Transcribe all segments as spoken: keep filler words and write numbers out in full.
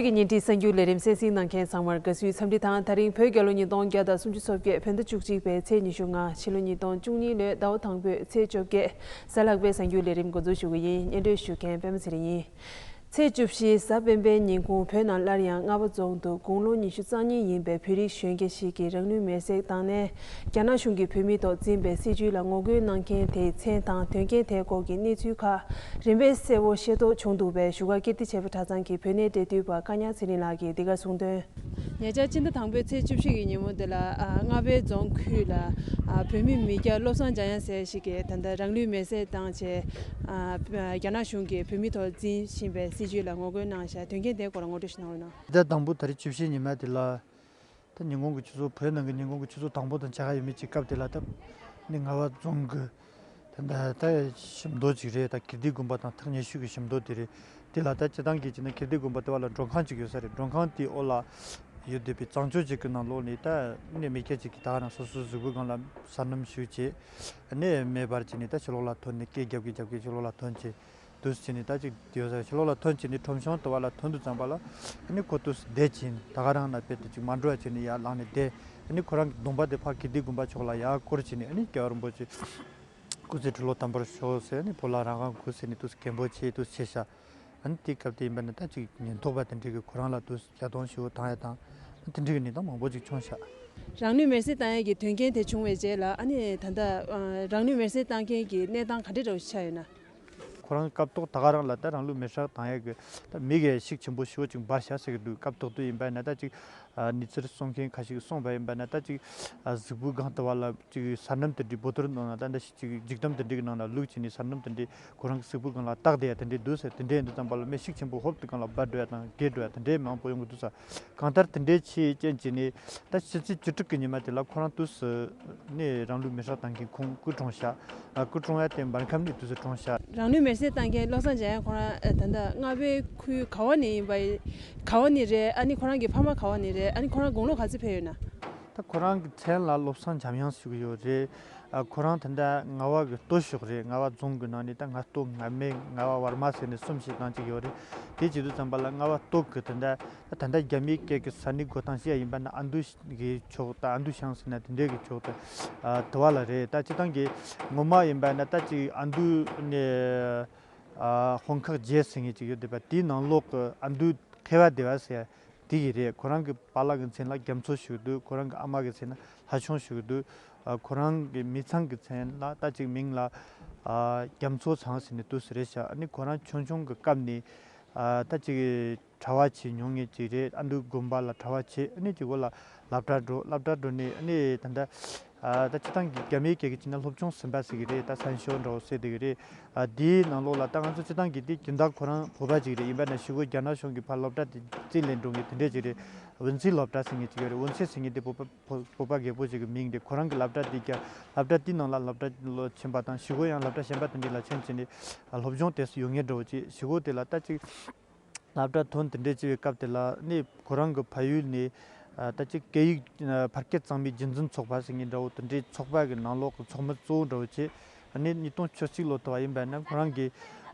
བོད་ཀྱི་བརྙན་འཕྲིན་གསར་འགྱུར་ལས་རིམ་གསན་གཟིགས་གནང་མཁན་ཚང་མར་དགའ་བསུའི་འཚམས་འདྲི་དང་། ད་རིང་བོད་རྒྱལ་ལོ་ཉིས་སྟོང་བརྒྱ་དང་སུམ་ཅུ་སོ་བརྒྱད་བོད་ཟླ་བཅུ་གཅིག་པའི་ཚེས་ཉི་ཤུ་ལྔ། ཕྱི་ལོ་ཉིས་སྟོང་བཅུ་གཉིས་ལོའི་ཟླ་བ་དང་པོའི་ཚེས་བཅོ་བརྒྱད། གཟའ་ལྷག་པའི་གསར་འགྱུར་ལས་རིམ་འགོ་འཛུགས་ཞུ་གི་ཡིན། སྙན་སྒྲོན་ཞུ་མཁན་པད་མ་ཚེ་རིང་ཡིན། ཚེས་བཅུ་བཞི་གཟའ་སྤེན་པའི་ཉིན་གུང་བོད་ནང་སླར་ཡང་རྔ་བ་རྫོང་དུ་དགུང་ལོ་ཉི་ཤུ་རྩ་གཉིས་ཡིན་པའི་བོད་རིགས་གཞོན་སྐྱེས་ཤིག་གིས་རང་ལུས་མེར་སྲེག་བཏང་ནས། རྒྱ་ནག་གཞུང་གིས་བོད་མི་ཐོག་འཛིན་པའི་སྲིད་བྱུས་ལ་ངོ་རྒོལ་གནང་མཁན་དེའི་མཚན་དང་དོན་རྐྱེན་དེའི་སྐོར་གྱི་གནས་ཚུལ་ཁག་རིམ་པས་གསལ་བོ་ཤེས་རྟོགས་བྱུང་འདུག་པས། བཞུགས་སྒར་ཀིརྟི་བྱེས་པ་གྲྭ་ཚང་གི་བོད་གནས་འབྲེལ་མཐུད་པ་བཀའ་ཉག་ཚེ་རིང་ལགས་ཀྱིས་འདི་གར་གསུངས་དོན། ཉེ་ཆར་སྤྱི་ཟླ་དང་པོའི་ཚེས་བཅུ་བཞི་གི་ཉིན་མོ་དེ་ལ། ཨ། རྔ་བའི་རྫོང་ཁུལ་ལ། ཨ། བོད་མི་མི་སྐྱ་བློ་བཟང་འཇམ་དབྱངས་ཟེར་ཞིག་གིས་ད་ལྟ་རང་ལུས་མེར་སྲེག་བཏང་བྱས། ཨ། རྒྱ་ནག་གཞུང་གིས་བོད་མི་ཐོག་འཛིན་བཞིན་པའི་སྲིད་བྱུས་ལ་ངོ་རྒོལ་གནང་བཞག་དོན་རྐྱེན་དེའི་སྐོར་ལ་ངོ་སྤྲོད་ཞིག་གནང་རོགས་གནང་། ཟླ་དང་པོ་ད་རེས་བཅུ་བཞི་ཉི་མ་དེ་ལ། ད་ཉིན་གུང་གི་ཆུ་ཚོད། བོད་ནང་གི་ཉིན་གུང་གི་ཆུ་ཚོད་དང་པོ་དང་ཆ་ག་ཡོད་མེད་ཅིག་སྐབས་དེ་ལ། ད་ནི་རྔ་བ་རྫོང་གི་ད་ད་ད་ཞིང་སྡོད་ཅིག་རེད། ད་ཀིརྟི་དགོན་པ་དང་ཐག་ཉེ་ཤོས་ཀྱི་ཞིང་སྡོད་དེ་རེད། དེ་ལ་ད་སྤྱི་བཏང་གི་བྱས་ན་ཀིརྟི་དགོན་པ་དེ་བ་ལ་མགྲོན་ཁང་ཅིག་ཡོད་ས་རེད། མགྲོན་ཁང་དེའི་འོག་ལ་ཡོད་བསྡད་པའི་གཙང་ཆུ་ཅིག་གི་ནང་ལོགས་ནས། ད་ནི་མི་སྐྱ་ཅིག་གིས་ད་ག་རང་སོ་སོའི་གཟུགས་པོའི་སྒང་ལ་སོ་ནམ་ཞིག་བྱས། ནི་མེ་འབར་བྱས་ནས་ད་ཕྱི་ལོགས་ལ་ཐོན་ནས་སྐད་རྒྱབ་ཀྱི་རྒྱབ་ཀྱི་ཕྱི་ལོགས་ལ་ཐོན་བྱས། དུས་བྱས་ནས་ད་ཅིག་དེ་ཡོད་ས། ཕྱི་ལོགས་ལ་ཐོན་བྱས་ནས་ཁྲོམ་གཞུང་དུ་བ་ལ་ཐོན་དུས་ཙམ་པ་ལ། ཨ་ནི་ཁོ་དུས་བསྡད་ཕྱིན། ད་ག་རང་ན་དཔེ་དེ་ཅིག་མ་འགྲོ་བ་བྱས་ནས་ཡར་ལངས་ནས་བསྡད། ཨ་ནི་ཁོ་རང་གི་གདོང་པ་དེ་ཕར་ཀིརྟི་དགོན་པ་ཕྱོགས་ལ་ཡར་བསྐོར་བྱས་ནས། ཨ་ནི་རྒྱལ་བ་རིན་པོ་ཆེ་སྐུ་ཚེ་ཁྲི་ལོ་དམ་པར་ཤོག་ཟེར། ཨ་ནི་བོད་ལ་རང་དབང་དགོས་ཟེར་ནས་དུས་སྐད་འབོད་བྱས། དུས་བྱས་ཤག་ཨ་ནི་དེའི་སྐབས་དེ་ཡིན་པ་ན། ད་ཅིག་ཉེན་རྟོག་པ་དེ་འདྲས་ཀྱིས་ཁོ་རང་ལ་དུས་རྒྱ་སྟོང་ཞེ་པོ་བཏང་ཡ་དང་། ཨ་ནི་དེ་འདྲས་ཀྱི་གནས་སྟངས་མང་པོ་ཅིག་བྱུང་ཤག་རང་ལུས་མེར་སྲེག་བཏང་ཡས་ཀྱི་དོན་རྐྱེན་དེ་བྱུང་བའི་རྗེས་ལ། ཨ་ནི་ད་ལྟ་རང་ལུས་མེར་སྲེག་བཏང་མཁན་གྱི་གནས་སྟངས་ག་འདྲ་འདྲ་བོ་ཞིག་ཆགས་ཡོད་ན། ཁོ་རང་སྐབས་ཐོག་ད་ག་རང་ལ་ད་རང་ལུས་མེར་སྲེག་བཏང་ཡས་ཀྱི་ད་མི་གི་ཤུགས་ཆེན་པོ་ཞེ་པོ་ཅིག་འབར་ཤག་ཟེར་གྱི་འདུག་སྐབས་ཐོག་ཏུ་ཡིན་པ་ན། ད་ཅིག་ཨ་གནས་ཚུལ་གསུང་མཁན་ཁ་ཤས་ཀྱིས་གསུངས་པ་ཡིན་པ་ན། ད་ཅིག་ཨ་གཟུགས་པོའི་སྒང་དུ་བ་ལ་ཅིག་སོ་ནམ་དེ་འདྲའི་བོ་ཏོལ་ནང་ན། ད་འདྲ་ཞིག་ཅིག་འགྱིག་དམ་དེ་འདྲའི་གི་ནང་ལ་བླུགས་བྱས་ནས་སོ་ནམ་དེ་འདྲའི་ཁོ་རང་གི་གཟུགས་པོའི་སྒང་ལ་བཏགས་བསྡད་ཡ་དེ་འདྲའི་འདུག་ཟེར། དེ་འདྲའི་ཡིན་དུས་ཙམ་པ་ལ་མི་ཤུགས་ཆེན་པོ་ཧོབ་ཏེ་སྒང་ལ་འབར་འགྲོ་ཡ་དང་འགས་འགྲོ་ཡ་དེ་འདྲའི་མང་པོ་ཡོང་གི་འདུག་ས། གང་ལྟར་དེ་འདྲའི་ཆེས་རྐྱེན་བྱས་ནས། ད་ཕྱི་ཚེས་བཅུ་དྲུག་གི་ཉི་མ་དེ་ལ་ཁོ་རང་དུས་སུ་ནས་རང་ལུས་མེར་སྲེག་བཏང་མཁན་ཁོང་སྐུ་གྲོངས་ཤག་ཨ་སྐུ་གྲོངས་ཡ་དེ་འབར་ཁམས་ནས་དུས་སུ་གྲོངས་ཤག་རང་ལུས་མེར་སྲེག་བཏང་མཁན་བློ་བཟང་འཇམ་དབྱངས་ཁོ་རང་ད་ལྟ་རྔ་བའི་ཁུལ་ག་བ་ནས་ཡིན་པ། ག་བ་ནས་རེད། ཨ་ནི་ཁོ་རང་གི་ཕ་མ་ག་བ་ནས་རེད། ཨ་ནི་ཁོ་རང་དགུང་ལོ་ག་ཚོད་ཕེབས་ཡོད་ན། ད་ཁོ་རང་གི་མཚན་ལ་བློ་བཟང་འཇམ་དབྱངས་ཞུ་གི་ཡོད་རེད། ཨ་ཁོ་རང་ད་ལྟ་རྔ་བ་གི་སྟོད་ཕྱོགས་རེད། རྔ་བ་རྫོང་གི་ནང་ནས་ད་རྔ་སྟོད་རྔ་སྨད་རྔ་བ་བར་མ་ཟེར་ནས་གསུམ་ཞིག་དང་གཅིག་ཡོད་རེད། དེ་བྱེད་དུས་ཙམ་པ་ལ་རྔ་བ་སྟོད་གི་ད་ལྟ་ད་ལྟ་རྒྱ་མིའི་སྐད་ཀྱི་ས་གནས་མགོ་ཐང་ཞིག་ཡིན་པ་ན། ཨ་མདོ་གི་ཕྱོགས། ད་ཨ་མདོ་ཤང་ཟེར་ན་དེ་འདྲའི་གི་ཕྱོགས་དེ་ཨ་དེ་བ་ལ་རེད། ད་སྤྱི་བཏང་གི་ངོ་མ་ཡིན་པ་ན། ད་ཅིག་ཨ་མདོ་ནས་ཨ་ཧོང་ཁག་བརྒྱད་ཟེར་མཁན་ཅིག་ཡོད་བསྡད་པ། དེའི་ནང་ལོགས་གི་ཨ་མདོ་ཁེ་བ་སྡེ་བ་ཟེར་ཡ་དེ་གི་རེད། ཁོ་རང་གི་པཱ་ལགས་ཀྱི་མཚན་ལ་རྒྱ་མཚོ་ཞུ་གི་འདུག་ཁོ་རང་གི་ཨ་མ་གི་མཚན་ལ་ལྷ་ཆུང་ཞུ་གི་འདུག་ཨ་ཁོ་རང་གི་མི་ཚང་གི་མཚན་ལ་ད་ཅིག་མིང་ལ་ཨ་རྒྱ་མཚོ་ཚང་ཟེར་ནས་དུས་སུ་རེད་ཤག་ཨ་ནི་ཁོ་རང་ཆུང་ཆུང་གི་སྐབས་ནས་ཨ་ད་ཅིག་གྲྭ་པ་བྱས་མྱོང་མཁན་ཅིག་རེད། ཨ་མདོ་དགོན་པ་ལ་གྲྭ་པ་བྱས། ཨ་ནི་ཅིག་འོག་ལ་སློབ་གྲྭ་འགྲོ། སློབ་གྲྭ་འགྲོ་ནས་ཨ་ནི་ད་ལྟ་ཨ་ད་སྤྱི་བཏང་གི་རྒྱ་མིའི་སྐད་ཀྱི་བྱས་ན་སློབ་ཆུང་གསུམ་པ་ཟེར་གི་རེད། ད་山小学ཟེར་བསྡད་གི་རེད། ཨ་དེའི་ནང་ལོགས་ལ་ད་ང་ཚོ་སྤྱི་བཏང་གི་དེ་སྦྱིན་བདག་ཁོ་རང་བོད་པ་ཅིག་རེད། ཡིན་པ་ན་ཞུ་གོ་རྒྱ་ནག་གཞུང་གི་ཕར་སློབ་གྲྭ་དེ་རྩིས་ལེན་འགྲོ་མཁན་དེ་འདྲས་ཅིག་རེད། ཝུན་ཚི་སློབ་གྲྭ་ཟེར་མཁན་ཅིག་ཡོད་རེད། ཝུན་ཚི་ཟེར་མཁན་དེ་བོད་པ་བོད་པ་རྒད་པོ་ཅིག་གི་མིང་རེད། ཁོ་རང་གི་སློབ་གྲྭ་དེ་རྒྱ་སློབ་གྲྭ་དེའི་ནང་ལ་སློབ་གྲྭ་ལོ་ཕྱིན་པ་དང་། ཞུ་གོ་ཡང་སློབ་གྲྭ་གཞན་པ་དེ་འདྲས་ལ་ཕྱིན་བྱས་ནས་སློབ་སྦྱོང་དེ་སུ་ཡོད་མཁན་འདྲ་བོ་ཅིག་ཞུ་གོ་དེ་ལ་ད་ཅིག་སློབ་གྲྭ་ཐོན་དེ་འདྲས་བྱས་པའི་སྐབས་དེ་ལ་ནི་ཁོ་རང་གི་ཕ་ཡུལ་ནས་ཨ་ད་ཅིག་སྐད་ཡིག་ཨ་ཕ་སྐད་གཙང་མའི་རྒྱུན་འཛིན་ཚོགས་པ་ཟེར་མཁན་འདྲ་བོ་དེ་འདྲའི་ཚོགས་པ་གི་ནང་ལོགས་ཀྱི་ཚོགས་མི་གཙོ་བོ་འདྲ་བོ་བྱས། ཨ་ནི་ཉིས་སྟོང་བཅུ་གཅིག་ལོ་དུ་བ་ཡིན་པ་ན་ཁོ་རང་གིས་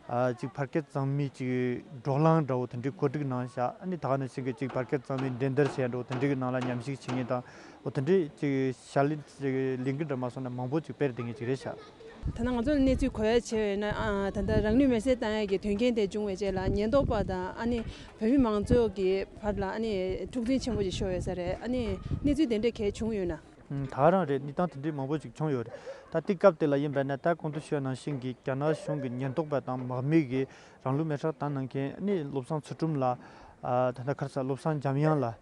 ཨ་ཅིག་ཕ་སྐད་གཙང་མའི་ཅིག་བགྲོ་གླེང་འདྲ་བོ་དེ་འདྲའི་གོ་སྒྲིག་གནང་ཤག་ཨ་ནི་ད་ག་ནང་བཞིན་གྱི་ཅིག་ཕ་སྐད་གཙང་མའི་འགྲན་བསྡུར་བྱས་འདྲ་བོ་དེ་འདྲའི་གི་ནང་ལ་མཉམ་ཞུགས་བྱེད་མཁན་དང་། འོ་དེ་འདྲའི་ཅིག་བྱ་ལས་ཅིག་ལས་འགུལ་འདྲ་མ་སོང་ན་མང་པོ་ཅིག་སྤེལ་བསྡད་མཁན་ཅིག་རེད་ཤག་ད་ནང་ང་ཚོ་ལ་གནས་ཚུལ་གོ་ཡ་བྱས་ཡོད་ན། ཨ་ད་ལྟ་རང་ལུས་མེར་སྲེག་བཏང་ཡ་གི་དོན་རྐྱེན་དེ་བྱུང་བའི་རྗེས་ལ་ཉེན་རྟོག་པ་དང་ཨ་ནི་བོད་མི་མང་ཚོགས་ཀྱི་བར་ལ་ཨ་ནི་འཁྲུག་འཛིང་ཆེན་པོ་ཞིག་ཤོར་ཡོད་ས་རེད། ཨ་ནི་གནས་ཚུལ་དེ་འདྲ་གས་བྱུང་ཡོད་ན། ཨང་། ད་ག་རང་རེད། གནས་སྟངས་དེ་འདྲའི་མང་པོ་ཞིག་བྱུང་ཡོད་རེད། ད་དེ་སྐབས་དེ་ལ་ཡིན་པ་ན། ད་གོང་དུ་ཞུས་པ་ནང་བཞིན་གྱི་རྒྱ་ནག་གཞུང་གི་ཉེན་རྟོག་པ་དང་དམག་མི་གིས་རང་ལུས་མེར་སྲེག་བཏང་གནང་མཁན་ནི་བློ་བཟང་ཚུལ་ཁྲིམས་ལ། ཨ་ད་ལྟ་ཁ་སང་བློ་བཟང་འཇམ་དབྱངས་ལ།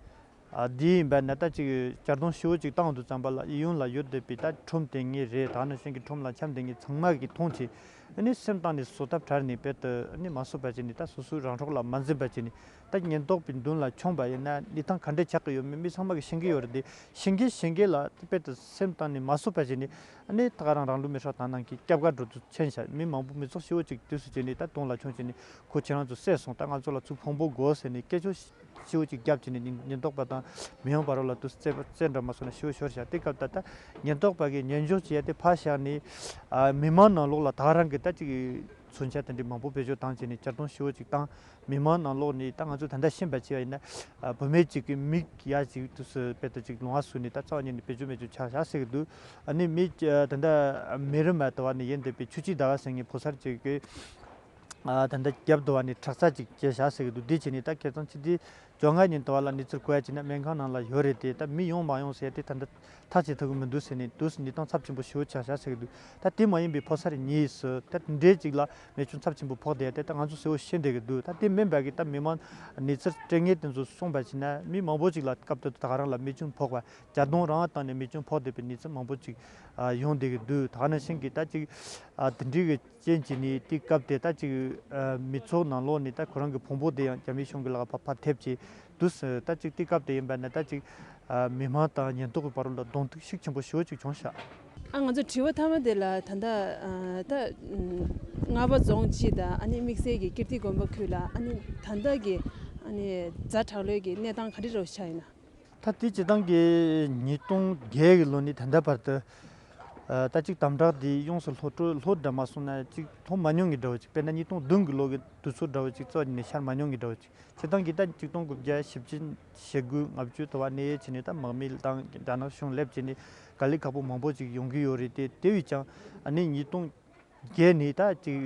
ཨ་འདི་ཡིན་པ་ན་ད་ཅིག་གྱ་སྟོང་ཞེ་པོ་ཅིག་བཏང་འདུག་ཙམ་པ་ལ། གཡས་གཡོན་ལ་ཡོད་བསྡད་པའི་ད་ཁྲོམ་དེ་ངེས་རེད། ད་ག་ནང་བཞིན་གྱི་ཁྲོམ་ལ་འཁྱམས་བསྡད་མཁན་ཚང་མ་གིས་མཐོང་བྱས། ཨ་ནི་སེམས་གཏིང་ནས་བཟོད་ཐབས་བྲལ་ནས་དཔེ་དེ་ཨ་ནི་མ་བཟོད་པ་བྱས་ནས། ད་སོ་སོའི་རང་སྲོག་ལ་མ་འཛེམ་པ་བྱས་ནས། ད་ཉེན་རྟོག་པའི་མདུན་ལ་མཆོངས་པ་ཡིན་ན་གནས་སྟངས་ག་འདྲས་ཆགས་ཀྱི་ཡོད་མེད་མི་ཚང་མ་གིས་ཤེས་ཀྱི་ཡོད་རེད་དེ། ཤེས་མཁན་ཤེས་མཁན་ལ་དཔེ་དེ་སེམས་གཏིང་ནས་མ་བཟོད་པ་བྱས་ནས། ཨ་ནི་ད་ག་རང་རང་ལུས་མེར་སྲེག་བཏང་གནང་མཁན་སྐྱབས་ག་འགྲོ་དུས་ཕྱིན་ཤག་མི་མང་པོ་མི་ཚོགས་ཞེ་པོ་ཅིག་དུས་སུ་བྱས་ནས་ད་དོན་ལ་མཆོངས་བྱས་ནས། ཁོ་ཁྱེད་རང་ཚོ་བསད་སོང་། ད་ང་ཚོ་ལ་ཚུར་ཕུང་པོ་དགོས་ཟེར་ནས་སྐད་ཆ་ཞེ་པོ་ཅིག་བརྒྱབ་བྱས་ནས། ཉེན་ཉེན་རྟོག་པ་དང་མི་ཡོང་བ་རོགས་ལ་དུས་རྩེ་རྩེ་འདྲ་མ་སོང་ན་ཞེ་པོ་ཤོར་ཤག་དེ་སྐབས་ད་ལྟ་ཉེན་རྟོག་པ་གིས་ཉེན་འཇོག་བྱེད་ཡ་དེ་ཕར་བཞག་ནས། ཨ་མི་མང་ནང་ལོགས་ལ་ད་ག་རང་གི་ད་ཅིག་ མཚོན་ཆ་དེ་འདྲའི་མང་པོ་བེད་སྤྱོད་བཏང་བྱས་ནས་གྱེར་གདོང་ཞེ་པོ་ཅིག་བཏང་། མི་མང་ནང་ལོགས་ནས་ད་ང་ཚོ་ད་ལྟ་ཤེས་པ་བྱས་པ་ཡིན་ན། ཨ། བུད་མེད་ཅིག་གི་མིག་ཡ་ཅིག་དུས་སུ་དཔེ་ལྟ་ཅིག་ལོང་བ་བཟོས་ནས་ད་རྩ་བ་ཉིད་ནས་བེད་སྤྱོད་མེད་ཅིག་ཆགས་བཞག་ཟེར་གི་འདུག་ཨ་ནི་མི་ད་ལྟ་མི་རིམ་པ་དུ་བ་ནས་ཡིན་བསྡད་པའི་ཆུ་སྐྱིད་ཟླ་བ་ཟེར་མཁན་ཕོ་གསར་ཅིག་གི། ཨ། ད་ལྟ་རྒྱབ་དུ་བ་ནས་ཁྲག་རྩ་ཅིག་སྐྱེས་བཞག་ཟེར་གི་འདུག་འདི་བྱས་ནས་ད་ཁེ་བཟང་ཕྱི་ལོ་བཅོ་ལྔ་ཉིན་དུ་བ་ལ་གནས་ཚུལ་གོ་ཡ་བྱས་ན་སྨན་ཁང་ནང་ལ་ཡོད་རེད་དེ། ད་མི་ཡོང་མ་ཡོང་ཟེར་ཏེ་ད་ལྟ་ཐག་བཅད་ཐུབ་ཀྱི་མི་འདུག་ཟེར་ནས་དུས་སུ་གནས་སྟངས་ཚབས་ཆེན་པོ་ཞེ་པོ་ཆགས་བཞག་ཟེར་གི་འདུག་ད་དེ་མ་ཡིན་པའི་ཕོ་གསར་གཉིས་སུ་ད་འདྲེ་ཅིག་ལ་རྨས་སྐྱོན་ཚབས་ཆེན་པོ་ཕོག་བསྡད་ཡ་དེ་ད་ང་ཚོ་གསལ་པོ་ཤེས་བསྡད་གི་འདུག་ད་དེ་མིན་པ་གི་ད་མི་མང་གནས་ཚུལ་སྤྲད་མཁན་དེ་ཚོ་གསུངས་པ་བྱས་ན་མི་མང་པོ་ཅིག་ལ་སྐབས་དེ་དུས་ད་ག་རང་ལ་རྨས་སྐྱོན་ཕོག་པ། གྱེར་གདོང་རང་བཏང་ནས་རྨས་སྐྱོན་ཕོག་བསྡད་པའི་གནས་ཚུལ་མང་པོ་ཅིག་ཨ་ཡོང་བསྡད་ཀྱི་འདུག་ད་ག་ནང་བཞིན་གྱི་ད་ཅིག་ཨ་དེ་འདྲའི་གི་རྐྱེན་གྱིས་ནི་དེའི་སྐབས་དེ་ད་ཅིག་ཨ་མི་ཚོགས་ནང་ལོགས་ནས་ད་ཁོ་རང་གི་ཕུང་པོ་དེ་ཡང་རྒྱ་མི་གཞུང་གི་ལག་པ་ཕར་ཐེབས་བྱས་དུས་སུ་ད་ཅིག་དེའི་སྐབས་དེ་ཡིན་པ་ན་ད་ཅིག་ཨ་མི་མང་དང་ཉེན་རྟོག་གི་བར་ལ་གདོང་ཐུག་ཤུགས་ཆེན་པོ་ཞེ་པོ་ཅིག་བྱུང་ཤག་ཨ། ང་ཚོ་དྲི་བ་མཐའ་མ་དེ་ལ་ད་ལྟ་ཨ་ད་རྔ་བ་རྫོང་སྤྱི་དང་ཨ་ནི་དམིགས་བསལ་གྱི་ཀིརྟི་དགོན་པ་ཁུལ་ལ་ཨ་ནི་ད་ལྟ་གི་ཨ་ནི་ཛ་དྲག་ལོས་ཀྱི་གནས་སྟངས་ག་རེ་རོ་ཆགས་ཡིན་ན། ད་དེ་སྤྱི་བཏང་གི་ཉིས་སྟོང་བརྒྱད་ཀྱི་ལོ་ནས་ད་ལྟ་བར་དུ། ཨ། ད་ཅིག་དམ་དྲག་དེ་ཡོངས་སུ་ལྷོ་སྤྲོད་ལྷོ་འདྲ་མ་སོང་ན་ཅིག་ལྷོ་མ་མྱོང་གི་འདྲ་བོ་ཅིག་དཔེར་ན་ཉིས་སྟོང་བདུན་གྱི་ལོ་གི་དུས་ཚོད་འདྲ་བོ་ཅིག་རྩ་བ་ཉིད་ནས་ཤར་མ་མྱོང་གི་འདྲ་བོ་ཅིག་སྤྱི་བཏང་གི་ད་ཆིག་སྟོང་དགུ་བརྒྱ་བཞི་བཅུ་ཞེ་དགུ་ལྔ་བཅུ་དུ་བ་ནས་བྱས་ནས་ད་དམག་མི་དང་རྒྱ་ནག་གཞུང་སླེབས་བྱས་ནས་དཀའ་ལས་ཁག་པོ་མང་པོ་ཅིག་ཡོང་གི་ཡོད་རེད་དེ། དེ་བས་ཀྱང་ཨ་ནི་ཉིས་སྟོང་བརྒྱད་ནས་ད་ཅིག་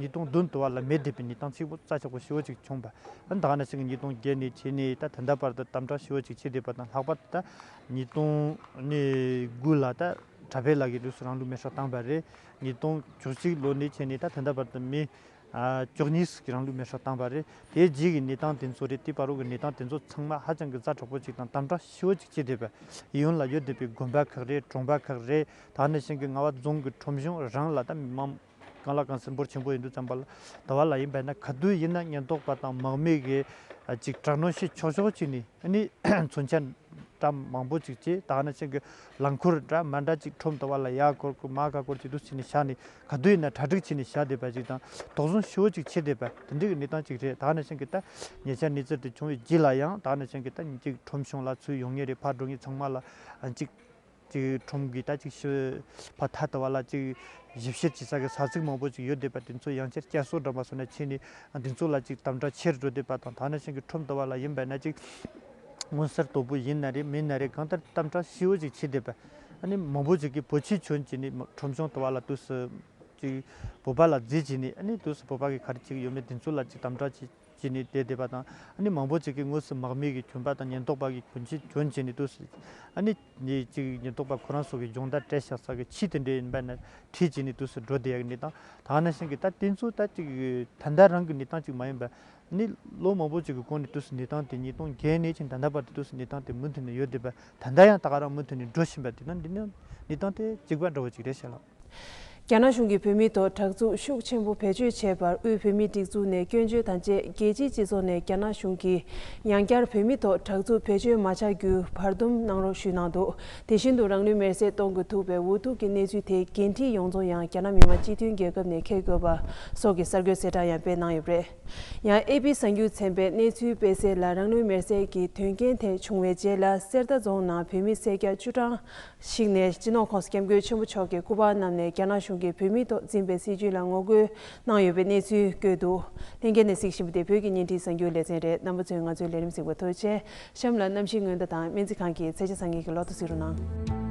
ཉིས་སྟོང་བདུན་དུ་བ་ལ་མེད་བསྡད་པའི་གནས་སྟངས་ཚིག་པོ་རྩ་ཆག་པོ་ཞེ་པོ་ཅིག་བྱུང་བ། ཨ་ནི་ད་ག་ནང་བཞིན་གྱི་ཉིས་སྟོང་བརྒྱད་ནས་བྱས་ནས་ད་ད་ལྟ་བར་དུ་དམ་དྲག་ཞེ་པོ་ཅིག་བྱས་བསྡད་པ་དང་ལྷག་པར་དུ་ད་ཉིས་སྟོང་དགུ་ལ་ད་གྲྭ་པའི་ལག་གི་དུས་སུ་རང་ལུས་མེ་སྲེག་བཏང་བ་རེད། ཉིས་སྟོང་བཅུ་གཅིག་ལོ་ནས་བྱས་ནས་ད་ད་ལྟ་བར་དུ་མི་ཨ་བཅུ་གཉིས་ཀྱིས་རང་ལུས་མེ་སྲེག་བཏང་བ་རེད། དེའི་རྗེས་ཀྱི་གནས་སྟངས་དེ་ཚོ་རེད། དེ་བར་དུ་གི་གནས་སྟངས་དེ་ཚོ་ཚང་མ་ཧ་ཅང་གི་ཛ་དྲག་པོ་ཅིག་དང་དམ་དྲག་ཞེ་པོ་ཅིག་བྱས་བསྡད་པ། ཡུན་ལ་ཡོད་བསྡད་པའི་དགོན་པ་ཁག་རེད། གྲོང་པ་ཁག་རེད། ད་ག་ནང་བཞིན་གྱི་རྔ་བ་རྫོང་གི་ཁྲོམ་གཞུང་རང་ལ་ད་མི་མང་གང་ལ་གང་འཚམ་འབོར་ཆེན་པོ་ཡིན་དུས་ཙམ་པ་ལ་དུ་བ་ལ་ཡིན་པ་ན་ག་དུས་ཡིན་ན་ཉེན་རྟོག་པ་དང་དམག་མི་གིས་ཅིག་དྲག་གནོན་བྱེད་ཆོག་ཆོག་བྱས་ནས་ཨ་ནི་མཚོན་ཆ་འདྲ་མང་པོ་ཅིག་བྱས། ད་ག་ནང་བཞིན་གྱི་རླངས་འཁོར་འདྲ་མ་འདྲ་ཅིག་ཁྲོམ་དུ་བ་ལ་ཡར་སྐོར་དགོས་མར་ཁ་སྐོར་བྱེད་དུས་བྱས་ནས་བཞག་ནས་ག་དུས་ཡིན་ན་གྲ་སྒྲིག་བྱས་ནས་བཞག་བསྡད་པ་ཅིག་དང་དོགས་ཟོན་ཞེ་པོ་ཅིག་བྱེད་བསྡད་པ་དེ་འདྲའི་གི་གནས་སྟངས་ཅིག་རེད། ད་ག་ནང་བཞིན་གྱི་ད་ཉེ་ཆར་གནས་ཚུལ་དེ་བྱུང་བའི་རྗེས་ལ་ཡང་ད་ག་ནང་བཞིན་གྱི་ད་ཅིག་ཁྲོམ་གཞུང་ལ་ཚུར་ཡོང་མཁན་རེད། ཕར་འགྲོ་མཁན་ཚང་མ་ལ་ཅིག་ཅིག་ཁྲོམ་གྱི་ད་ཅིག་ཤི་ཕ་ཐ་ལྟ་བ་ལ་ཅིག་ཞིབ་བཤེར་བྱེད་ས་གི་ས་ཚིགས་མང་པོ་ཅིག་ཡོད་བསྡད་པ་དེ་ཚོ་ཡང་བསྐྱར་བསྐྱར་གསོ་འདྲ་མ་སོང་ན་བྱས་ནས་དེ་ཚོ་ལ་ཅིག་དམ་དྲག་ཆེར་འགྲོ་བསྡད་པ་དང་། ད་ནང་བཞིན་གྱི་ཁྲོམ་ལྟ་བ་ལ་ཡིན་པ་ན་ཅིག་མངོན་གསལ་དོད་པོ་ཡིན་ན་རེད་མིན་ན་རེད་གང་ལྟར་དམ་དྲག་ཞེ་པོ་ཅིག་བྱེད་བསྡད་པ། ཨ་ནི་མང་པོ་ཅིག་གིས་བོད་ཆས་གྱོན་བྱས་ནས་ཁྲོམ་གཞུང་ལྟ་བ་ལ་དུས་སུ་ཅིག་བོད་པ་ལ་རྫི་བྱས་ནས་ཨ་ནི་དུས་སུ་བོད་པ་གི་ག་རེ་ཅིག་ཡོད་མེད་དེ་ཚོ་ལ་ཅིག་དམ་དྲག་ཅིག་བྱས་ནས་བསྡད་བསྡད་པ་དང་། ཨ་ནི་མང་པོ་ཅིག་གིས་དངོས་སུ་དམག་མི་གི་གྱོན་པ་དང་ཉེན་རྟོག་པ་གི་གྱོན་ཆས་གྱོན་བྱས་ནས་དུས་སུ་ཨ་ནི་ནི་ཅིག་ཉེན་རྟོག་པ་ཁོ་རང་ཚོ་གི་སྦྱོང་བརྡར་སྤྲད་བཞག་ས་གི་ཆས་དེ་འདྲ་ཡིན་པ་ན་ཁྲིད་བྱས་ནས་དུས་སུ་འགྲོ་བསྡད་ཡག་གི་གནས་སྟངས། ད་ག་ནང་བཞིན་གི་ད་དེ་ཚོ་ད་ཅིག་ད་ལྟ་རང་གི་གནས་སྟངས་ཅིག་མ་ཡིན་པ། ནི་ལོ་མང་པོ་ཅིག་གི་གོང་ནས་དུས་སུ་གནས་སྟངས་དེ་ཉིས་སྟོང་བརྒྱད་ནས་ཕྱིན་ད་ལྟ་བར་དུ་དུས་སུ་གནས་སྟངས་དེ་མུ་མཐུད་ནས་ཡོད་བསྡད་པ། ད་ལྟ་ཡང་ད་ག་རང་མུ་མཐུད་ནས་འགྲོ་བཞིན་པ་དེ་ན་འདི་ནི་གནས་སྟངས་དེ་གཅིག་པ་འདྲ་བོ་ཅིག་རེད་ཤག་ལགས། རྒྱ་ནག་གཞུང་གིས་བོད་མིའི་ཐོག་དྲག་རྩུབ་ཤུགས་ཆེན་པོ་བེད་སྤྱོད་བྱས་པར་དབུས་བོད་མིའི་སྒྲིག་འཛུགས་ནས་སྐྱོན་བརྗོད་དང་བཅས་རྒྱལ་སྤྱིའི་སྤྱི་ཚོགས་ནས་རྒྱ་ནག་གཞུང་གིས་ཡང་བསྐྱར་བོད་མིའི་ཐོག་དྲག་རྩུབ་བེད་སྤྱོད་མ་བྱ་རྒྱུའི་བར་འདུམ་གནང་རོགས་ཞུས་གནང་འདུག་དེ་བཞིན་དུ་རང་ལུས་མེར་སྲེག་གཏོང་དགོས་ཐུག་པའི་འུ་ཐུག་གི་གནས་ཚུལ་དེའི་འགན་འཁྲི་ཡོངས་རྫོགས་ཡང་རྒྱ་ནག་མི་དམངས་སྤྱི་མཐུན་རྒྱལ་ཁབ་ནས་འཁྱེར་དགོས་པ་སོགས་ཀྱི་གསར་འགོད་གསལ་བསྒྲགས་ཡང་སྤེལ་གནང་ཡོད་པ་རེད། ཡང་ཨེ་པི་གསར་འགྱུར་ཚན་པས་གནས་ཚུལ་སྤེལ་གསལ་ལ་རང་ལུས་མེར་སྲེག་གི་དོན་རྐྱེན་དེ་བྱུང་བའི་རྗེས་ལ་གསེར་རྟ་རྫོང་ནང་བོད་མི་སེར་སྐྱ་བཅུ་གྲངས་ཤིག་ནས་སྤྱི་ནོར་༸གོང་ས་༸སྐྱབས་མགོན་ཆེན་པོ་མཆོག་གི་སྐུ་པར་བསྣམས་ནས་རྒྱ་ནག་གཞུང་གིས་བོད་མིའི་ཐོག་འཛིན་པའི་སྲིད་བྱུས་ལ་ངོ་རྒོལ་གནང་ཡོད་པའི་གནས་ཚུལ་བཀོད་འདུག་ལྷན་རྒྱས་ནས་གཟིགས་བཞིན་པ་དེ་བོད་ཀྱི་བརྙན་འཕྲིན་གསར་འགྱུར་ལེ་ཚན་རེད། རྣམ་པ་ཚོས་ང་ཚོའི་ལས་རིམ་གཟིགས་པར་ཐུགས་རྗེ་ཆེ། གཤམ་ལ་གནམ་གཤིས་སྔོན་བརྡ་དང་སྨན་རྩིས་ཁང་གི་ཚེས་ཆ་སང་ཉིན་གྱི་ལོ་ཐོ་གཟིགས་རོགས་གནང་།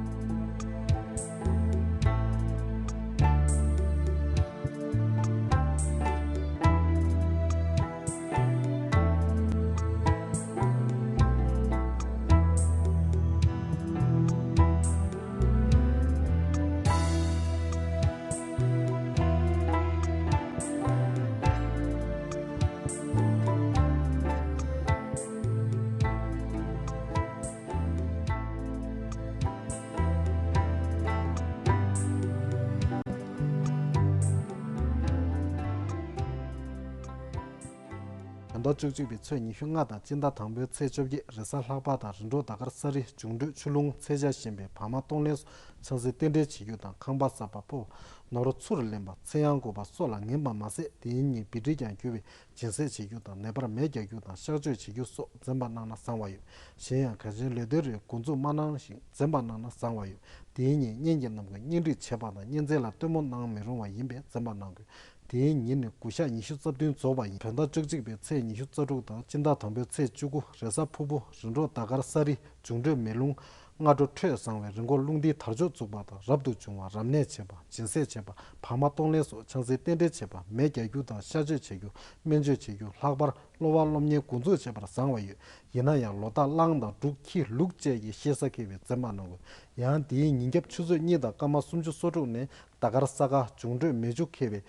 ད་ལྟ་བཅུ་གཅིག་པའི་ཚེས་ཉི་ཤུ་ལྔ་དང་སྤྱི་ཟླ་དང་པོའི་ཚེས་བཅོ་བརྒྱད། རེས་གཟའ་ལྷག་པ་དང་རིམ་གྲོ་ཟླ་སྐར་གསལ་རི། འབྱུང་འཕྲོད་ཆུ་རླུང་ཚེས་བཅད་བཞིན་པའི་བར་མ་གཏོང་ལེན་སོགས་ཆང་སའི་རྟེན་འབྲེལ་བྱེད་རྒྱུ་དང་། ཁང་པ་གསར་པ་སྤོ། ནོར་འཁྲུལ་ལེན་པ། ཚེ་ཡང་དགོས་པ་སོགས་ལ་ངན་པ་མ་ཟད། དེའི་ཉིན་བི་ཏི་ཀྱང་རྒྱུ་བའི་སྦྱིན་སྲེག་བྱེད་རྒྱུ་དང་། ནད་པར་མེ་རྒྱག་རྒྱུ་དང་། གཤག་བཅོས་བྱེད་རྒྱུ་སོགས་འཛེམ་པ་གནང་ན་བཟང་བ་ཡོད། གཞན་ཡང་གལ་ཆེའི་ལས་དོན་རེ་འགོ་འཛུགས་མ་གནང་ཞིང་འཛེམ་པ་གནང་ན་བཟང་བ་ཡོད། དེའི་ཉིན་གཉེན་གྱི་རྣམས་ཀྱིས་གཉེན་སྒྲིག་བྱེད་པ་དང་གཉེན་ཚན་ལ་སྟོན་མོ་གནང་མི་རུང་བ་ཡིན་པས་འཛེམ་པ་གནང་དགོས། དེའི་ཉིན་ནི་དགུ་ཞག་ཉི་ཤུ་རྩ་བདུན་རྫོགས་པ་ཡིན། བོད་ཟླ་བཅུ་གཅིག་པའི་ཚེས་ཉི་ཤུ་རྩ་དྲུག་དང་སྤྱི་ཟླ་དང་པོའི་ཚེས་བཅུ་དགུ། རེས་གཟའ་ཕུར་བུ། རིམ་གྲོ་ཟླ་སྐར་ས་རི། འབྱུང་འཕྲོད་མེ་རླུང་། སྔ་དྲོ་འཕྲོད་བཟང་བའི་རི་མགོར་རླུང་རྟའི་དར་ལྕོག་འཛུགས་པ་དང་། རབ་ཏུ་བྱུང་བ། རབ་གནས་བྱེད་པ། སྦྱིན་སྲེག་བྱེད་པ། བག་མ་གཏོང་ལེན་སོགས་ཕྱག་འཚལ་རྟེན་འབྲེལ་བྱེད་པ། མེ་རྒྱག་རྒྱུ་དང་གཤག་བཅོས་བྱེད་རྒྱུ། སྨན་བཅོས་བྱེད་རྒྱུ། ལྷག་པར་སློབ་པ་སློབ་གཉེར་འགོ་འཛུགས་བྱེད་པར་བཟང་བ་ཡོད། ཡིན་ན་ཡང་ལོ་རྟགས་གླང་དང་འབྲུག་ཁྱི་ལུག་བཅས་ཀྱི་ཤེས་བྱ་མཁས་པའི་འཛེམ་བག་གནང་དགོས། ཡང་དེའི་ཉིན་རྒྱབ་ཆུ་ཚོད་གཉིས་དང་སྐར་མ་སུམ་ཅུ་སོ་དྲུག་ནས་ཟླ་སྐར་ས་ག། འབྱུང་འཕྲོད་མེ་ཆུ་མཁས་པའི་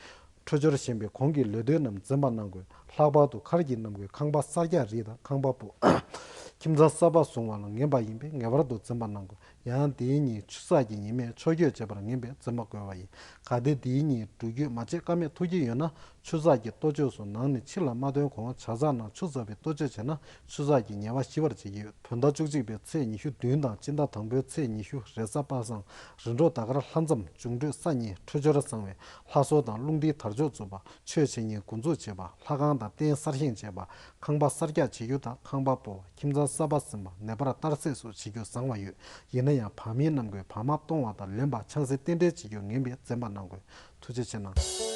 འཕྲོད་སྦྱོར་ཞན་པའི་གོང་གི་ལས་དོན་རྣམས་འཛེམ་པ་གནང་དགོས། ལྷག་པར་དུ་མཁར་གྱི་གནམ་སྒོའི་ཁང་པ་གསར་རྒྱག་རིགས་དང་ཁང་པ་སྤོ། ཁྱིམ་ཚང་གསར་པ་བཟུང་བ་ལ་ངན་པ་ཡིན་པས་ངེས་པར་དུ་འཛེམ་པ་གནང་དགོས། ཡང་དེའི་ཉིན་ཆུ་ཚགས་ཀྱི་ཉི་མས་ཆོས་སྐྱོང་བྱེད་པར་ངན་པས་འཛེམ་པ་དགོས་པ་ཡིན། གལ་ཏེ་དེའི་ཉིན་འགྲུལ་སྐྱོད་མ་བྱེད་ཀ་མེད་ཐུག་གི་ཡོད་ན། ཆུ་ཚགས་ཀྱི་གཏོ་བཅོས་སུ་ནང་ནས་ཕྱི་ལ་མ་ཐོན་གོང་ཇ་ཚགས་ནང་ཆུ་ཚ་བའི་གཏོ་བཅོས་བྱས་ན་ཆུ་ཚགས་ཀྱི་ཉེས་པ་ཞི་བར་བྱེད་ཀྱི་ཡོད། བོད་ཟླ་བཅུ་གཅིག་པའི་ཚེས་ཉི་ཤུ་བདུན་དང་སྤྱི་ཟླ་དང་པོའི་ཚེས་ཉི་ཤུ། རེས་གཟའ་པ་སངས། རིམ་གྲོ་ཟླ་སྐར་ལྷ་མཚམས། འབྱུང་འཕྲོད་ས་གཉིས། འཕྲོད་སྦྱོར་བཟང་བས་ལྷ་གསོལ་དང་རླུང་རྟའི་དར་ལྕོག་འཛུགས་པ། ཆོས་བྱེད་མཁན་འགོ་འཛུགས་བྱེད་པ། ལྷ་ཁང་དང་རྟེན་གསར་བཞེངས་བྱེད་པ། ཁང་པ་གསར་རྒྱག་བྱེད་རྒྱུ་དང་ཁང་པ་སྤོ་བ། ཁྱིམ་ཚང་གསར་པ་ཟིན་པ། ནད་པར་གཏར་སྲེག་སོགས་བྱེད་རྒྱུ་བཟང་བ་ཡོད། ཡིན་ན་ཡང་བག་མེད་གནམ་སྒོའི་བག་མ་གཏོང་བ་དང་ལེན་པ། ཕྱག་འཚལ་རྟེན་འབྲེལ་བྱེད་རྒྱུ་ངན་པས་འཛེམ་པ་གནང་དགོས། ཐུགས་རྗེ་ཆེ་གནང་།